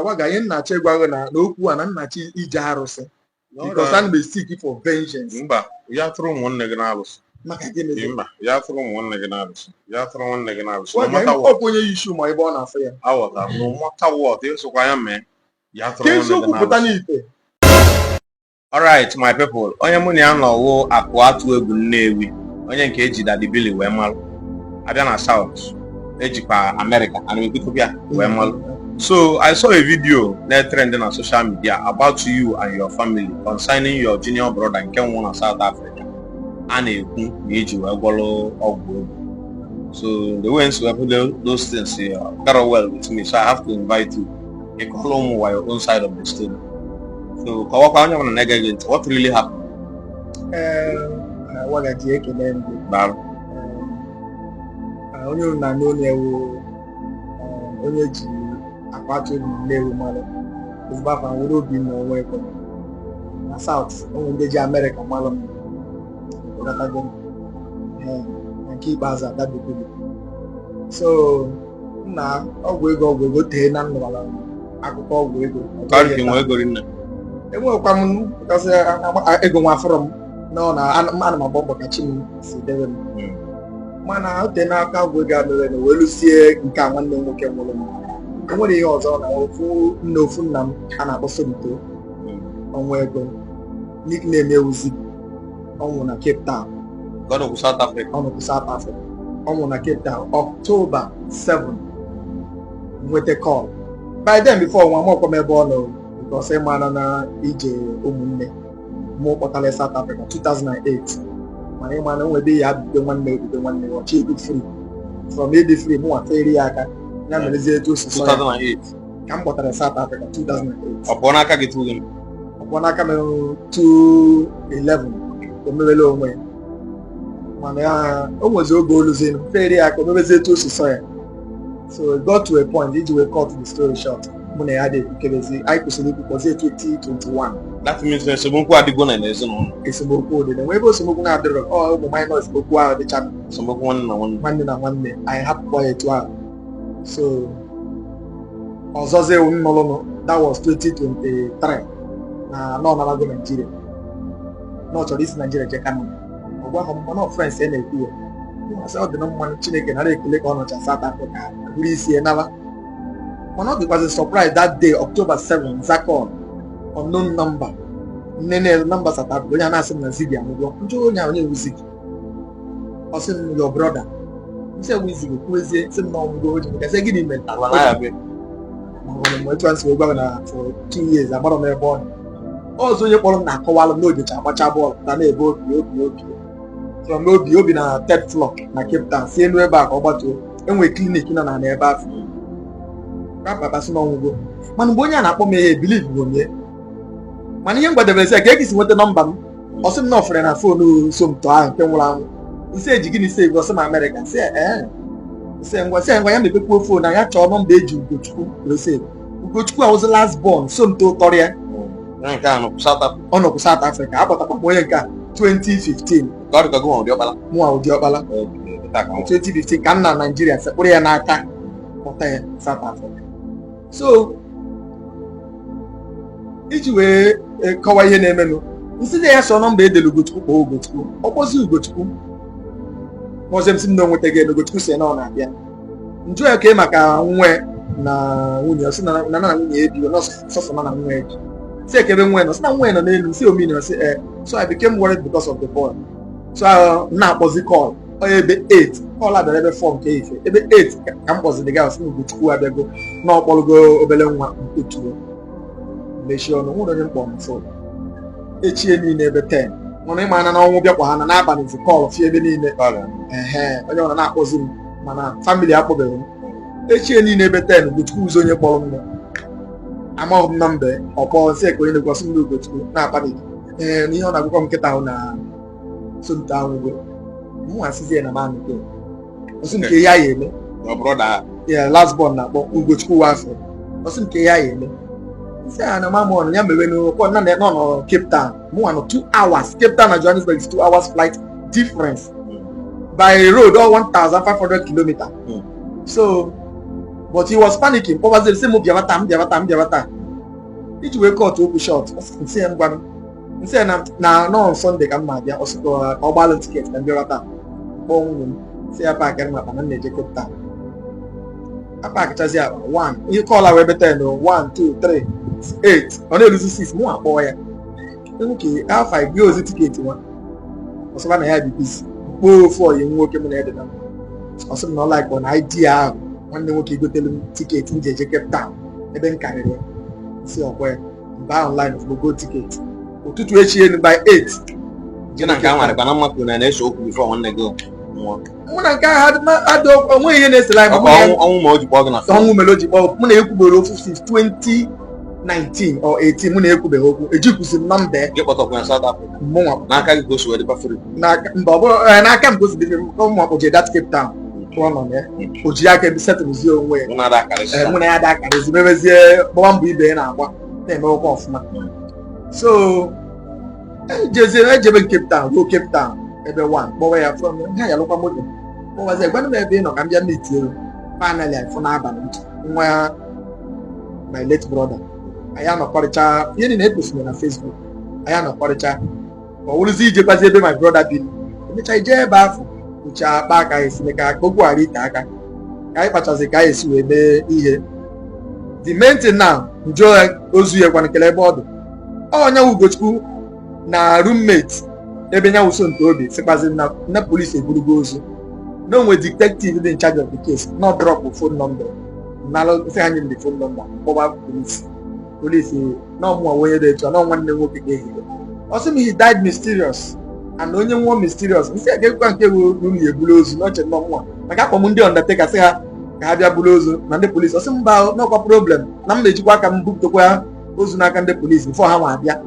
Waga, ihe nnachi ịgwa gị na okwu a na nnachi ije arụsị because ana m seek for vengeance. Mba, ya tụrụ ụmụnne gị na-alụsị. Maka gịnị? Mba, ya tụrụ ụmụnne gị na-alụsị, ya tụrụ nwanne gị na-alụsị, no Waga, matter what. ọ bụ onye yi shoe ma ebe ọ na-afụ ya. Aghọtara m, no matter what, ịsụkwa ya mee ya tụrụ Ka nwanne gị eziokwu pụta na-alụsị. n'ite. Alright, my people, onye mụ na ya nọ wụ Akụ Atụ Egwu Nnewi, onye nke eji Daddy Billy wee malụ. Abịa na South, ejikwa America ana ekwutokwa wee malụ. So I saw a video na-trend na social media about you and your family concerning your junior brother nke nwụrụ na South Africa. A na-ekwu na iji wee gwọrọ ọgwụ ego. So the way nsi wee put those things got well with me, so I have to invite you. Ị kọọrọ ụmụ ụwa your own side of the story. So kọwakwa onye ọbụla na-ege gị ntị what really happened. Ee, Waga, ji ekele m gị. Daalụ. Ee, onye unu na-anụ onye ewu, onye ji Akụ Atụ Egwu Nnewi mmadụ, ezigbo afa nwere obi na onwe ego na South, onwe ndị ji Amerịka malụ m. Ịghọtago m? Ee, na nke ikpeazụ adabekwuru. So nna, ọgwụ ego tee na nnụwara akụkọ ọgwụ ego. Ọ Karị bụghị ka nwee ego rinne. Enwekwa m kasị ego nwa afọrọ m nọ na ana m agba mbọ ka chi m si debe m, mana o tee n'aka ọgwụ ego a mere na wee lụsie nke a nwanne m nwoke nwụrụ m. O nwere ihe ọzọ na ofu nna, ofu nna m a na-akpọ Somto ọnwa ego, nickname ewuzi ọnwụ na Cape Town. God of South Africa. Ọ nọkwu South Africa, ọ nwụrụ na Cape Town October 7. Nweta call by then before nwa m ọkwa m ebe ọ nọ because ịmara na ije ụmụnne mụ kpọtara South Africa 2008, mana ịma na onwe ebe ya bido nwanne ebido nwanne ya ọchị ego free from ịdị free mụ nwa fere ya aka ya merezie etu o si sọ ya. 2008? Ka m kpọtara South Africa 2008. Ọ pụọ n'aka gị tụ gị? Ọ pụọ n'aka m 2011, o mewele onwe ya, mana ya o nwezi oge oluzie fere ya aka o mebezie etu o si sọ ya. So it got to a point, iji wee cut the story short, mụ na ya dị ekwukebezi, anyị kwụsịrị ikwukọzi 2021. That means na esemokwu adịgo na ezinụlọ. Esemokwu dị na enwe ebe esemokwu na-adịrọ, ọ ụmụ minor esemokwu ahụ dịcha. Esemokwu nwanne na nwanne. Nwanne na nwanne, anyị hapụkwa ya etu ahụ. So ọzọzi ewu nnụlụnụ, that was 2023, na nọ narago Naijiria na ọ chọrọ isi Naijiria jee Canada. Ọ gwa ha mana ọ friends ya na-ekwu ya. Masị ọ dị na mmanụ Chineke nara ekele ka ọ nọcha South Africa buru isi ya naba, mana ọ dịkwazi surprise that day, October 7, zakon unknown number, nnene nọmba South Africa, onye a na-asị m na Zigi anwụgwọ. Njụ onye ahụ, onye ewu Zigi? Ọ sị m, "Your brother." Nsị ewu Zigi kwuezie, sị m na ọnwụgo. O ji maka sị gịnị mere? Agwa na ya bịa. Ma ọ bụ etu a si wee gwa m na for 2 years agbara m ebe ọ nọ. Ọzọ onye kpọrọ m na-akọwalụ m na ojecha agbacha bọọlụ na na-ebe obi obi obi from obi obi na third floor na Cape Town, si elu ebe a ka ọ gbatuo, enwere clinic nọ na ebe afọ papa sị na ọnwụgo. Mana mgbe onye a na-akpọ m ihe, believe bụ onye, mana ihe m gwadebere sị ya ka e si nweta nọmba m, ọ sị m na ọ fere na phone Somto ahụ nke nwụrụ anwụ. Nsị eji gịnị save? Ọ sị m Amerịka. Nsị ee, nsị ngwa, sị ngwa ya mepekwuo phone ya chọọ nọmba eji Ugochukwu wee save. Ugochukwu awụzi last born Somto tọrọ ya. Onye nke a nọ South Africa. Ọ nọkwu South Africa. Akpọtakwa m onye nke a 2015. Ka ọ dị ka gị nwa ụdị ọkpara. Mụnwa ụdị ọkpala. Taa ka nwụrụ. 2015 ka m na Naijiria sekpụrụ ya n'aka kpọta ya South Africa. So iji wee kọwaa ihe na-emenụ, nsị na ya sọ nọmba edelu Ugochukwu, kpọọ Ugochukwu, ọ kpọzi Ugochukwu kpọzie m, sị m na o nwetaghị ego. Ugochukwu si na ọ na-abịa njụ ya ka maka nwe na nwunye. Ọ sị na nwunye ebigo na sọsọ na nwa ebi si ekebe nwe nọ, sị na nwe nọ n'elu, si omini. Ọ sị ee. So I became worried because of the boy. So m na-akpọzi call ọ ebe 8, call a bịara ebe 4 nke ife, ebe 8 ka m kpọziri gị, sị na Ugochukwu abịago na ọkpọrọgo obere nwa mkpotuo mechie ọnụ. Nwere onye mkpọ m phone echie niile ebe 10, mana ịma na n'ọnwụ bịakwa ha na n'abalị zi call fie ebe niile. Ehe, onye ọbụla na-akpọzi m, mana family akpọbeghị m. Echie niile ebe 10, Ugochukwu ụzọ onye kpọrọ m nọ, amaghị m nọmba ọ kpọọ, nsị ka onye na-ekwasị m na Ugochukwu na-akpali ee na ihe ọ na-agwakwa m nkịta ahụ na Somto anwụgo. Mụ asịzi ya na m anụgo ọsị m ka ihe ya eme. Your brother. Ya last born na-akpọ Ugochukwu wafọ, ọsị m ka ihe ya eme. Nsị ya na mama ọnụ ya mewe n'ụkwụ na nọ nọ Cape Town. Mụ nwa nọ 2 hours, Cape Town na Johannesburg is 2 hours flight difference by road or 1500 kilometer. So But he was panicking, kpọbazie sị m bịawa taa, m bịawa taa, m bịawa taa, iji wee cut okwu short. Nsị ya, ngwa, nsị ya na nọ Sunday ka m ma abịa. Ọ sị ka ọ gbalụ ticket ka m bịawa taa. Kpọọ nwunye m, sị ya paakịrị m akpa na m na-eje Cape Town. Apakịchazi akpa 1, ihe kọla wee beta no 1 2 3 8, ọ na-eruzi 6, mụ akpọọ ya nke afa gị ozi ticket nwa. Ọsọba na ya dị busy. Kpọọ ofu oyi nwoke mụ na ede na, ọ sị m na ọ like na idea ahụ nwanne nwoke egotelu m ticket m ji eje Cape Town ebe m karịrị ya. Si ọkwa ya mba online ozugbo, go ticket ụtụtụ echi elu by 8. Gị na nke a nwarekwa na mma kwuru na na-ese okwu before nwanne gị nwụọ? Mụ na nke ahụ adị, onweghị ihe na-esere anyị. Ọka Mụ na ya- ọnwụ ma o ji kpọọ gị na phone. Ọnwụ mere o ji kpọọ. Mụ na ekwubere okwu since 2019 or 18. Mụ na ekwubeghị okwu, ejikwuzi m nọmba ya. Gị kpọtọkwa na South Africa? Mụnwa. N'aka gị ka o si wee dịkwa free? N'aka, mba, ọ bụrụ n'aka m ka o si dị. Ụmụ kpọje that Cape Town, ọ nọ na ya, o ji aka ebe setụlụzie onwe ya. Mụ na-ada akarịsị. Mụ na ya da akarịzi, mebezie, gbawa mbọ ibe ya na-agba, na-emewekwa ọfụma. So ejezie, ejebe Cape Town, ruo Cape Town ebe 1, kpọwa ya from ha, ya lụkwa moto, kpọwazie, gwanụ m ebe ị nọ ka m bịa meet elu. Finally anyị fụ n'abalị nwa my late brother. Anyị anọkọrịcha ihe niile eposiri na Facebook. Anyị anọkọrịcha, ọ wụrụzi ijekwazi ebe my brother bi. Emechaa, ije ebe afọ kpuchaa akpa aka esi ka okwu ghara ite aka, ka anyị kpachazi ka anyị esi wee mee ihe. The main thing now, njụ ya ozu ya kwana kele ebe ọ dị. Onye Ugochukwu na roommate ebe nya wuso nke obi sịkwazi na polisi eburugo ozu, na onwe detective dị in charge of the case, not drop phone number nalụ, sị ha nye m the phone number, kpọba polisi. Polisi na ọmụnwa onye dị etu a, na nwanne m nwoke ga-ehile. Ọ sị m he died mysterious and onye nwụọ mysterious, nsị a ga-ekwa nke bụ unu ya eburu ozu n'oche nnọọ maka akpọ m ndị undertaker, sị ha ka ha bịa buru ozu na ndị polisi. Ọ sị mba, n'ọkwa problem na m na-ejikwa aka m bupụtakwa ozu n'aka ndị polisi before ha ma abịa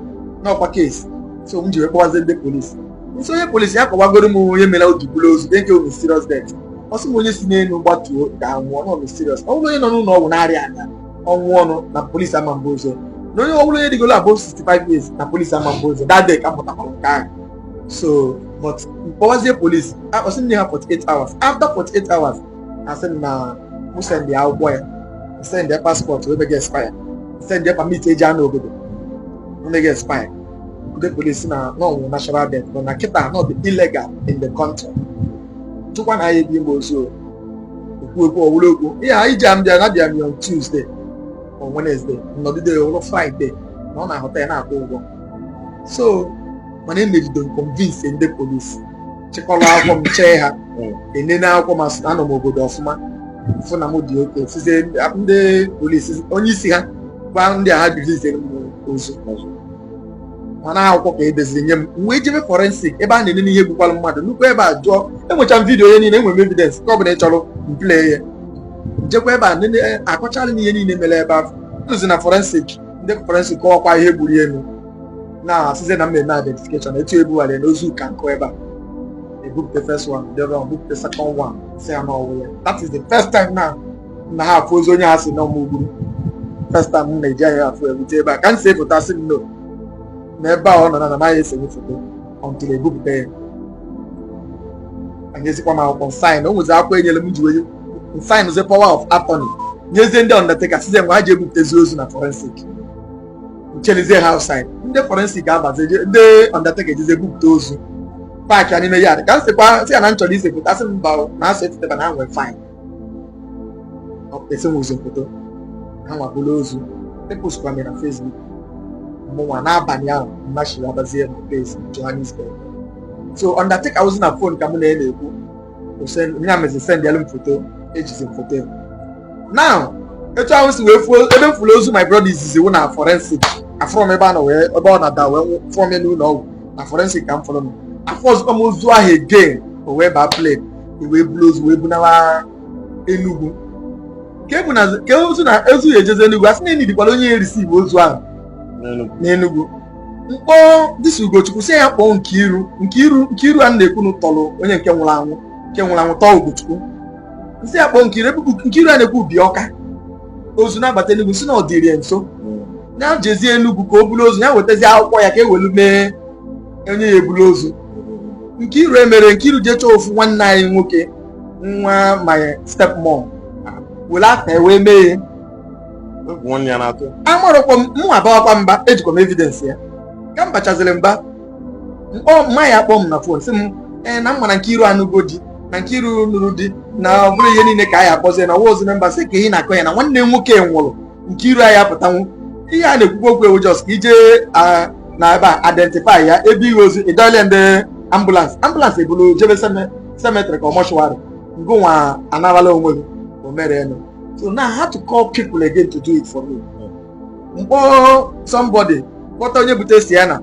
n'ọkwa case. So m ji wee kpọwazie ndị polisi nso. Onye polisi ya kọwagoro m onye mere o ji buru ozu dị nke bụ mysterious death. Ọ sị m onye si n'elu gbatuo ga-anwụọ nọ mysterious. Ọ bụrụ onye nọ n'ụlọ ọgwụ na-arịa anya ọnwụ ọnụ na polisi ama mbụ ụzọ, na onye ọ bụrụ onye dịgolo above 65 years na polisi ama mbụ ụzọ. That day ka m mụtakwara nke ahụ. So but mkpọwazie polisi, ọ sị m nye ha 48 hours. After 48 hours, asị m na mụ send ya akwụkwọ ya, send ya passport wee mega expire, send ya permit eji anọ obodo mega expire. Ndị polisi na n'ọnwụ natural death, but na kịta not illegal in the country, chukwa na ya ebi mgbe ozu okwu okwu ọwụrụ okwu ihe a iji am bịa na bịa m on Tuesday or Wednesday, nnọdụde ọrụ Friday na ọ na-ahụta ya na-akwụ ụgwọ. So mana emegido convince ndị polisi, chịkọrọ akwụkwọ m chee ha enene akwụkwọ ma sị na anọ m obodo ọfụma, fụ na m dị oke sizie. Ndị polisi, onye isi ha gwa ndị a ha bizizie m ozu, mana akwụkwọ ka edeziri nye m. M wee jebe forensic ebe a na-enene ihe gbukwara mmadụ nnukwu ebe a jụọ. Enwecha m video ya niile, enwere m evidence nke ọ bụla ị chọrọ m play ya. Njekwa ebe a nene, akọchala m ihe niile mere ebe ahụ nụzi na forensic. Ndị forensic kọwakwa ihe gburu elu na asịzie na mmemme identification etu ebugharị na ozu ka nkụ ebe a ebupụta first one dị wrong, bupụta second one, si ya n'ọwụ ya. That is the first time now na ha afụ ozu onye ha si na ọmụ gburu. First time m na-eji anya afụ ebute ebe a ka m si epụta, sị m no na ebe a ọ nọ na anaghị esenye foto until ebupụta ya. Anyezikwa m akwụkwọ sign. O nwezi akwụkwọ enyere m ji wee sign zi power of attorney nyezie ndị undertaker, sizie mgbe ha ji ebupụtezi ozu na forensic, nchelizie ha outside. Ndị forensic abazi, ndị undertaker ejizie ebupụta ozu paakị ya n'ime yard. Ka m sịkwa sị ya na m chọrọ ise foto, asị m mba o, na asị efuteba na ha nwee fine esenwuzo foto ha nwabụla ozu. Epostkwa m ya na Facebook. Mụnwa n'abalị ahụ mmachiri abazie na base Johannesburg. So undertaker ozi na phone ka mụ na ya na-ekwu, ya mezi send m foto, ejizi m foto ya. Now etu ahụ si wee fuo ebe m furu ozu my brother izizi wụ na forensic. Afụrọ m ebe a nọ wee ebe ọ na-ada wee fụọ m n'ụlọ ọgwụ. Na forensic ka m fụrụ m afọ ọzọkwa m ozu ahụ again. O wee baa plane, e wee buru ozu wee bunawa Enugu ka ebu na ka ozu na ozu ya ejeze Enugu. Asị na enidikwara onye ya receive ozu ahụ n'Enugu. Mkpọ dịsi Ugochukwu, sị ya kpọọ Nkiru. Nkiru, Nkiru a na-ekwu tọrọ onye nke nwụrụ anwụ, nke nwụrụ anwụ tọọ Ugochukwu. Nsị ya kpọọ Nkiru ebe Nkiru a na-ekwu bi ọka ozu na-abata Enugu, si na ọ dịrị ya nso, ya jezie Enugu ka o buru ozu ya, wetazie akwụkwọ ya ka e welu mee onye ya eburu ozu. Nkiru emere Nkiru jee chọọ ofu nwanne anyị nwoke, nwa my step mom, Were aka wee mee ya. Egwu nwanne ya na-atụ. Amarọkwa m, mụ abawakwa mba, ejikwa m evidence ya. Ka m bachaziri mba, mkpọ mma ya, kpọọ m na phone, sị m ee, na m mana Nkiru anụgo di, na Nkiru nụrụ di, na ọ bụrụ ihe niile ka anyị akpọzie na ọwa ozi member sị ka ihe na-akọ ya na nwanne m nwoke nwụrụ. Nkiru anyị apụtanwu ihe a na-ekwukwa okwu ewu just ka ije na ebe a identify ya ebe ihe ozu ịdọle ndị ambulance ebulu jebe cemetery ka ọ mortuary, ngụnwa anarala onwe gị. O mere enu. So now I had to call people again to do it for me. Mkpọ somebody, kpọta onye bute Sienna,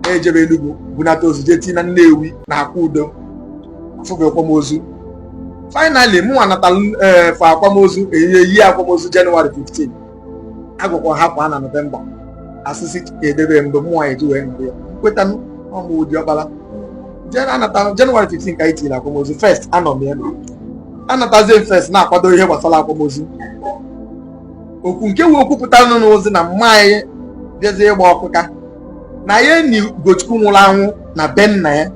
na-ejebe Enugu bunata ozu, jee tinye na Nnewi na Akwa Udo. Afụghị akwamozu. Finally, mụ natara fa akwamozu, eyihe yi akwamozu January 15. Agwakwa ha kwa na November, asịsị ka edebe mgbe mụ eji wee nọrọ ya kweta ọmụ ụdị ọkpara jee anata January 15 ka anyị tiri akwamozu first. Anọ m ya anatazie m first, na-akwado ihe gbasara akwamozu. Okwu nke wee okwu pụtara n'ozi na mma anyị bịazie ịgba ọkụka na ya enyi Ugochukwu nwụrụ anwụ na be nna ya.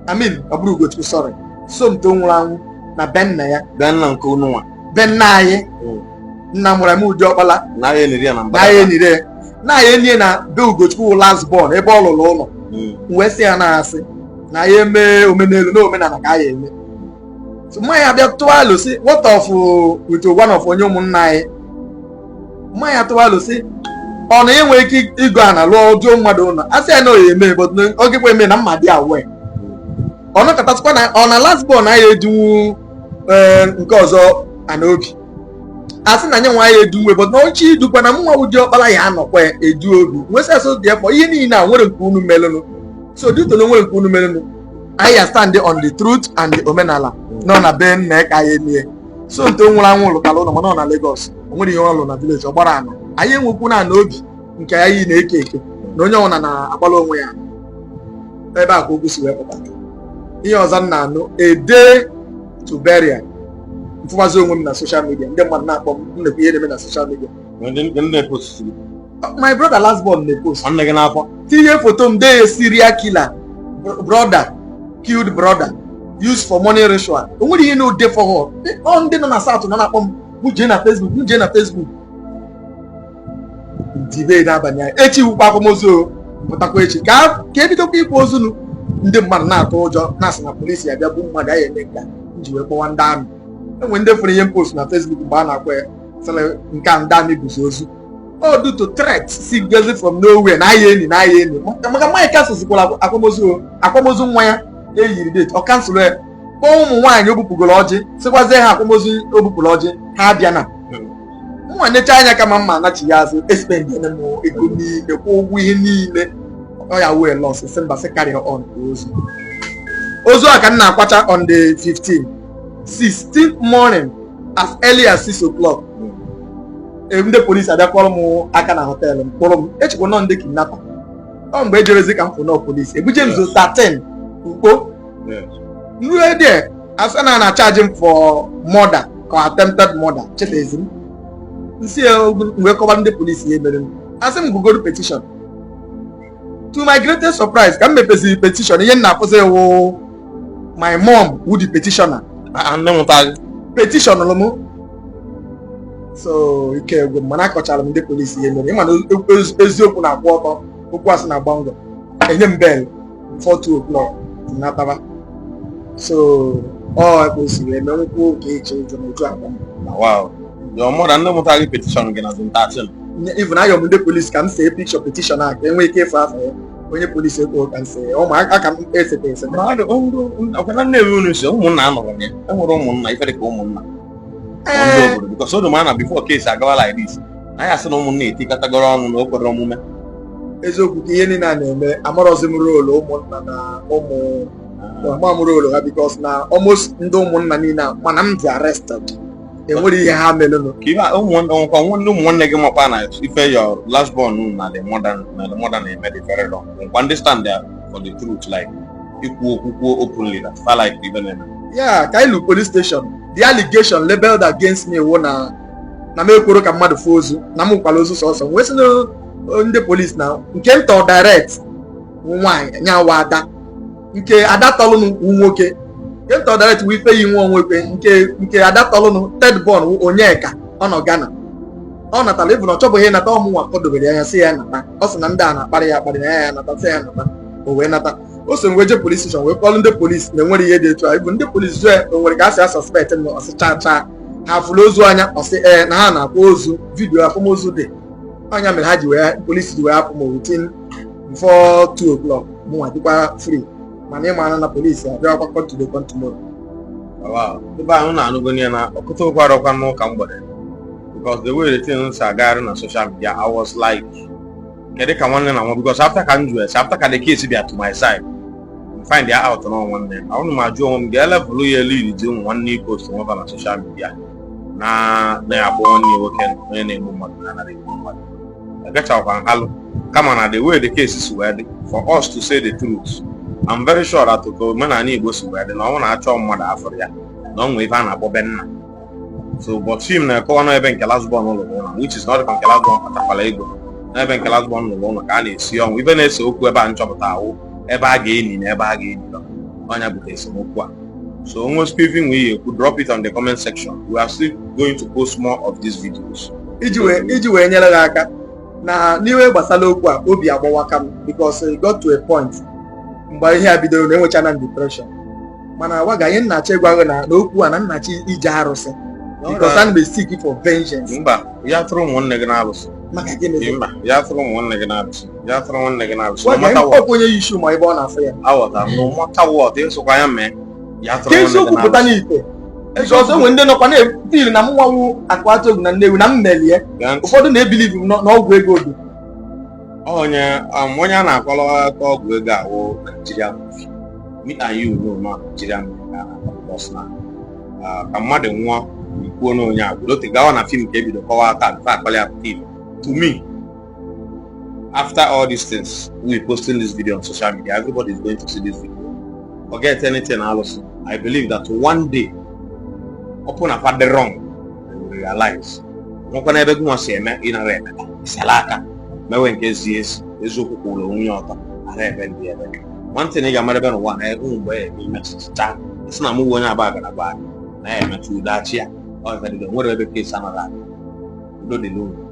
I mean, ọ bụrụ Ugochukwu, sorry, Somto nwụrụ anwụ na be nna ya. Bịa nna nke unu nwa. Be nna anyị, nna mụrụ m, ụdị ọkpala. Na ya eniri ya na mba. Na ya enire na ya enyi na be Ugochukwu last born, ebe ọ lụrụ ụlọ. M wee sị ya na-asị na ya eme omenelu na omenala ka ya eme. So mma ya bịa tụọ alo sị, what of with one of onye ụmụnna anyị? Mma ya tụọ alo sị ọ na enwe ike ịgo ana lụọ jụọ mmadụ ụlọ, a sị ya na ọ ya eme, but oge kwa eme na mma dị awe ọ nọkọtasịkwa na ọ na last born anyị edunwu. Ee, nke ọzọ ana obi a sị na nye nwa ya edunwe, but na oche idukwa na mụnwa ụdị ọkpara ya anọkwa ya edu obi nwesị asụ dị efọ. Ihe niile a nwere nke unu melụnụ. So due to na nwere nke unu melụnụ, anyị ya stand on the truth and the omenala nọ na be nna ka anyị emie. So nte nwụrụ anwụ lụtara ụlọ, mana ọ na Lagos, o nwere ihe ọ lụ na village. Ọ gbara ana anyị enwekwu na ana obi nke anyị na-eke eke na onye ọbụla na-agbara onwe ya. Ebe a ka okwu si wee pụta. Ihe ọzọ m na-anụ, a day to burial, mfụmazi onwe m na social media, ndị mmadụ na-akpọ m, m na-ekwu ihe na-eme na social media. Ndị na-epost? My brother last born na-epost. Nwanne gị n'afọ? Tinye foto m, dee "serial killer brother killed brother used for money ritual". O nwere ihe na ode for her. Ọ ndị nọ na South nọ na-akpọ m, m jee na Facebook, m jee na Facebook dibe n'abalị a. Echi wukwa akwamozu o, pụtakwa echi ka ebidokwa ikwa ozu nụ. Ndị mmadụ na-atụ ụjọ, na-asị na polisi abịa bụ mmadụ anyị eme nka m ji wee kpọwa ndị army. Enwe ndị fụrụ ihe m post na Facebook mgbe a na-akwa ya, sịrị nke a ndị army buzi ozu. All due to threat si gezi from nowhere na aya enyi na aya enyi, maka Mike cancel akwamozu o, akwamozu nwa ya eyiri date, ọ cancel ya, kpọọ ụmụ nwaanyị o bupụgoro ọjị, sịkwazie ha akwamozu o bupụrụ ọjị ha abịa na nwa necha anya kama mma anachi ya azụ. Espend m ego niile, kwụọ ụgwọ ihe niile, ọ ya wee loss. Sị mba, sị carry on. Ozu ozu a ka m na-akwacha on the 15 16th morning, as early as 6 o'clock. Ndị polisi abịa kpọrọ m aka na hotel m, kpọrọ m echekwa nọ ndị kidnapper. Ọ mgbe ejerezi ka m fụ nọ polisi ebuje m zo 13 ukpo nrue there, asa na na charge m for murder ka attempted murder. Chetezi m nsi ya wee kọba ndị polisi ihe mere m. Asị m gụgoro petition. To my greatest surprise, ka m mepeziri petition, ihe m na-afụzi wụ my mom wụ the petitioner. Ah, nne mụta gị? Petition lụ m. So ike egwu m, mana akọchara m ndị polisi ihe mere. Ịma na eziokwu na-akwụ ọtọ, okwu asị na-agba ngọ. Enye m bail 4 o'clock, nataba. So ọ ka o si wee mee nkwụ ka eche ụjọ na oju akpa m. Wow, your mother, nne mụta gị, petition gị na zone 13? Even ayọ m ndị polisi ka m see picture petition a ka enwee ike ịfụ afọ ya. Onye polisi ekwo ka m see ụmụ aka m esete esete. Ọkwa na Nnewi unu si ụmụnna anọrọ ya, enwere ụmụnna ife dịka ụmụnna ndị obodo, because o doma na before case agawa like this, anyị asị na ụmụnna etikọtagoro ọnụ na o kwere omume. Eziokwu, ka ihe niile a na-eme, amarọzi m role ụmụnna na ụmụ ama m role ha, because na almost ndị ụmụnna niile a mana m dị arrested, enwere ihe ha melụnụ. Ka ife ụmụ nkwa ndị ụmụ nwanne gị makwa na ife your last born na the mother na-eme the very wrong, nkwa ndị stand there for the truth, like ikwu okwu kwuo openly that fa like ife na-eme? Ya ka anyị lu police station, the allegation labeled against me wụ na m ekworo ka mmadụ fụ ozu, na m kwala ozu sọsọ. Wee sị na ndị polisi na nke m tọọ direct wụ nwaanyị nyawa ada, nke ada tọlụnụ wụ nwoke, nke m tọọ direct wụ Ifeyi nwa onwekwe, nke ada tọlụnụ third born wụ Onyeka. Ọ nọ Ghana, ọ natara ịbụ na ọ chọbụghị ịnata. Ọmụnwa kọdobere anya sị ya nata. Ọ sị na ndị a na-akparị ya akparị, na ya ya nata, sị ya nata. O wee nata. O so wee jee police station wee kpọrọ ndị polisi na enwere ihe dị etu a. Ịbụ ndị polisi jụọ ya, o nwere ka a sị a suspect m? Ọsị chaa chaa. Ha fụrụ ozu anya? Ọsị ee, na ha na-akwa ozu, video akwamozu dị anya. Mere ha ji wee, polisi ji wee hapụ m within before 2 o'clock, mụnwa dịkwa free. Mana ịma na polisi abịakwa come today, come tomorrow. Wow. Ebe ahụ na-anụgo ya na ọkụta okwu arọkwa n'ụka mgbede, because the way the thing si agagharị na social media, I was like, kedu ka nwanne na nwa? Because after ka m jụ ese, after ka the case bịa to my side, m find ya out na nwanne ahụrụ m, ajụ onwe m ga-elevel ya elu iri ji ụmụ nwanne post nweba na social media na na-akpọ nwanne ya nwoke onye na-egbu mmadụ na anaghị egbu mmadụ. Egachakwa nhalụ kama na the way the case si wee dị, for us to say the truth, I'm very sure that ka omenala Igbo si wee dị na ọ na-achọ mmadụ afọrọ ya na ọ nwee ife a na-akpọ be nna. So, but film na-akọwa na ebe nke last born lụrụ ụlọ, which is not ka nke last born kpatakwala ego, n'ebe nke last born lụrụ ụlọ ka a na-esi ọnwụ. Ife na-ese okwu ebe a nchọpụta ahụ, ebe a ga-eni na ebe a ga-eni ọnya bute esemokwu a. So onwe ife nwe ihe ekwu, drop it on the comment section. We are still going to post more of these videos. Iji wee nyere gị aka na n'ihe gbasara okwu a, obi agbawaka m because it got to a point mgbe ihe a bidoro na enwechana m depression. Mana waga ihe nnachi ịgwa gị na n'okwu a na nnachi ije arụsị, because ana m seek for vengeance. Mba, ya tụrụ ụmụnne gị na-alụsị. Maka gịnị? Mba, ya tụrụ ụmụnne gị na-alụsị, ya tụrụ nwanne gị na-alụsị, no Waga matter what. ọkwa onye yi shoe ma ebe ọ na-afụ ya. Aghọtara m, no matter what, ịsụkwa ya mee ya tụrụ Ka nwanne gị eziokwu pụta na-alụsị. N'ite because onwe ndị nọkwa na-efeel na m nwanwu akụ atụ egwu na Nnewi na m melie. Gee ntị. Ụfọdụ na-ebelieve m n'ọgwụ ego dị. Onye a na-akọrọ aka ọgwụ ego awụ Nigeria movie. Me and you know na Nigeria movie ka a na-akọ, because na ka mmadụ nwụọ, ikwuo na onye agwụrụ ote gawa na film ka ebido kọwa aka before akọrọ ya pụta ife. To me, after all these things, we posting this video on social media, everybody is going to see this video. Forget anything alụsị. I believe that one day, ọpụ na fa dị wrong, they will realize. Nwekwa n'ebe gị nwa si eme ịnara emeta isela aka mewe nke ezi ezi, eziokwu kwụrụ onwe ya ọtọ ara ebe ndị ebe. One thing ị ga-amara ebe n'ụwa na ụmụ mgbe ya eme imetụta isi na mụ bụ onye aba gara gba anyị na ya emetụ udo achị ya. Ọ ife dị, nwere ebe kesi anaghị adị. Udo dị n'ụlọ.